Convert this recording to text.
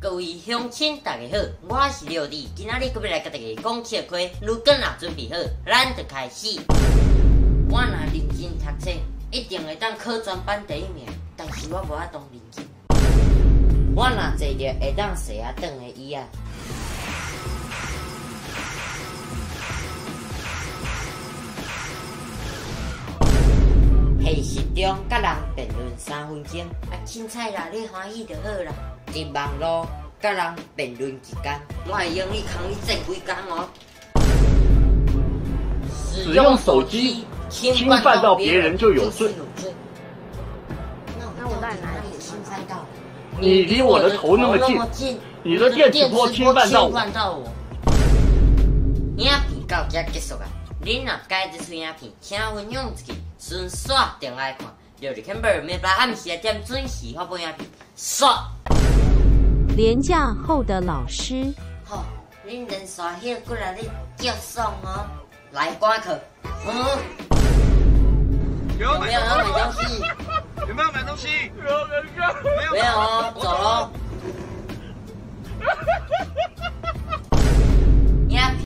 各位鄉親大家好，我是廖弟，今仔日閣欲來共大家講笑話，如果若準備好，咱就開始。我若認真讀冊，一定會當考全班第一名，但是我無法度認真。我若坐著會當踅仔轉的椅仔。現實中，佮人辯論3分鐘，啊，凊彩啦，你歡喜就好啦。佇網路佮人辯論一工，我會用你空你這幾工哦。使用手機侵犯到別人就有罪。那我到底哪裡侵犯到？你離我的頭那麼近，你的電磁波侵犯到我。影片到這結束啊！恁若喜歡這喙影片，請分享出去，順紲定來看。六日天每禮暗時6點準時發布影片。煞。連假後的老師。好，恁連續歇幾若日，足爽哦！來，趕課。嗯。有沒有要買東西？有沒有買東西？沒有哦，走嘍。